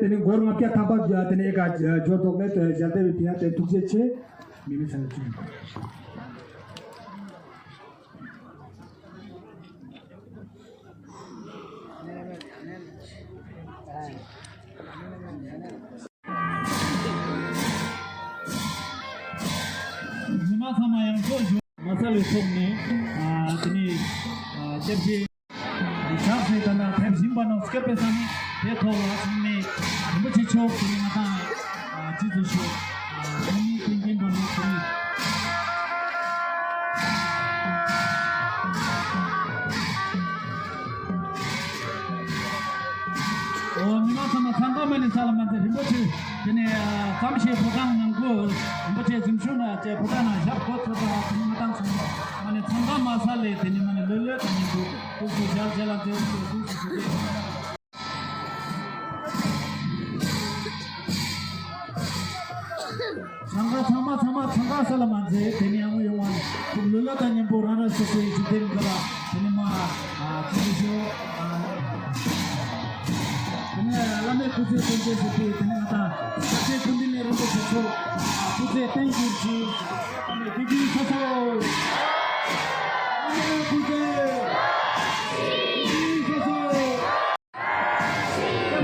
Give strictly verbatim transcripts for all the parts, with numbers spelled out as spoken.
དེ་ནས་སྒོར་ལྔ་བརྒྱ་ཐམ་པ་དེ་ནས་ཨེ་ཀ་འབྱོར་ཐོག་ལས་ཞལ་དེ་བའི་ཕི་ཡ་དེ་ཐུགས་རྗེ་ཆེ། མི་མི་ཚང་ཆུང་། ཉི་མ་ཚང་མ་ཡང་བསྐྱར་ཞུ། མ་ས་ལས་ཐོག་ནས་ཨ་དེ་ནས་ཨ་སྐྱབས་རྗེ་ཞབས་ཟས་དང་ཐེབས་བཞིན་པ་རྣམས་སྐྱབས་པའི་ས་ནས་དེ་ཐོག་ལ་ཚང་མས་རིན་པོ་ཆེ་མཆོག་དེ་ནས་ང་དང་ཨ་རྗེས་སུ་ཞུ། ཨ་ནི་ཏིང་ཏིང་པ་ནོར་དེ་ནས། འོ་མི་མང་ཚང་མ་འཚང་ཁ་མ་ནས་ས་ལ་མ་འཛེགས་རིན་པོ་ཆེ། དེ་ནས་ཨ་ཙམ་ཞིག་ཕོ་བྲང་ནང་ཁུལ་རིན་པོ་ཆེ་གཟིམ་ཤུལ་ན་བཅས་ཕོ་བྲང་ནང་ཞབས་གོ་ཚོད་པ་དེ་ནས་ང་དང་ཚང་མ་མ་ནས་འཚང་ཁ་མ་ས་ལས་དེ་ནས་མ་ནས་ལོས་ལོས་དང་ཉིན་དུ་ཐུགས་སུ་ཞལ་ཞལ་ལ་མཛད་དུས་ཐུགས་སུ་ཞུ་གི། འཚང་ཁ་ཚང་མ་ཚང་མ་འཚང་ཁ་ས་ལ་མ་འཛེགས་དེ་ནས་ཡང་ཡོང་བ་ནས་ལོ་ལ་དང་མཉམ་པོ་རང་རང་སོ་སོའི་འཇིག་རྟེན་འགའ་ལ་དེ་ནས་མ་ཨ་ཚུགས་ཤོག་ཨ་དེ་ནས་བླ་མའི་སྐུ་ཚེ་བརྟན་པའི་ཟེར་ཏེ་དེ་ནས་ང་དང་ས་ཆེན་ཀུན་འདི་ནས་རིན་པོ་ཆེ་མཆོག་སྐུ་ཚེ་བརྟན་གྱུར་ཅིག་དེ་བཞིན་ཤོག་སོ། བླ་མའི་སྐུ་ཚེ་བརྟན་ཤོག་སོ། སྐྱབས་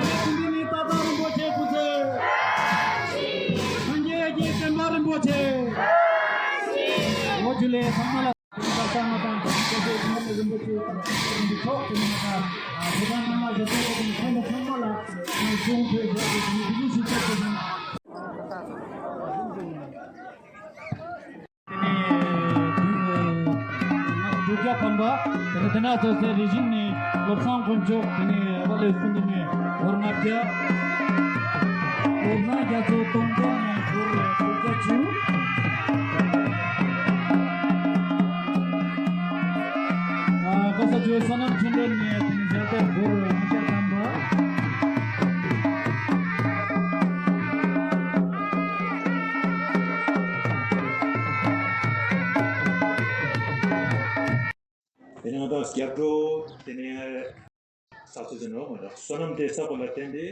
རྗེ་ཀུན་འདུས་ནས་ཏག་ཏག་རིན་པོ་ཆེ་སྐུ་ཚེ། སངས་རྒྱས་ཀྱི་བསྟན་པ་རིན་པོ་ཆེ། ལོ་རྒྱུས་ལས་ཚང་མ་ལ་ད་ལྟ་ང་དང་སྐྱབས་རྗེ་ཀུན་འདུས་རིན་པོ་ཆེ་དང་ཚོགས་ཀྱི་ནང་ལ་ད་ལྟ་ང་ལ་ཞབས་ཏོག་གི་ཚང་མ་ཚང་མ་ལ་གསུང་ཐོས་རྒྱབ་ཀྱི་དེ་ནས་དེ་ཚོ་ཞིག་སྐྱབས་རྗེ་དང་། དེ་ནས་དུས་དྲུག་བརྒྱ་ཐམ་པ། དེ་ནས་དེ་ན་ཚོད་ཚད་རེ་བཞིན་ནས་བློ་བཟང་དཀོན་མཆོག་དེ་ནས་བ་ལས་གསུམ་དུ་ནས་སྒོར་ལྔ་བརྒྱ། བློ་བཟང་རྒྱ་མཚོ་སྟོང་དོན་ནས་སྒོར་དྲུག་བརྒྱ་བཅུ། ཨ་གོ་ས་ཇོ་བསོད་ནམས་ཆོས་འཕེལ་ནས་དེ་ནས་ཞལ་ཏེ་སྒོར་ལྔ་བརྒྱ་ཐམ་པ། དེ་ནས་ང་དང་རྒྱབ་འགྲོ་དེ་ནས་ས་ཚོད་དེ་ནོ་ང་དང་བསོད་ནམས་དེ་ས་གོ་ལ་བརྟེན་ཏེ།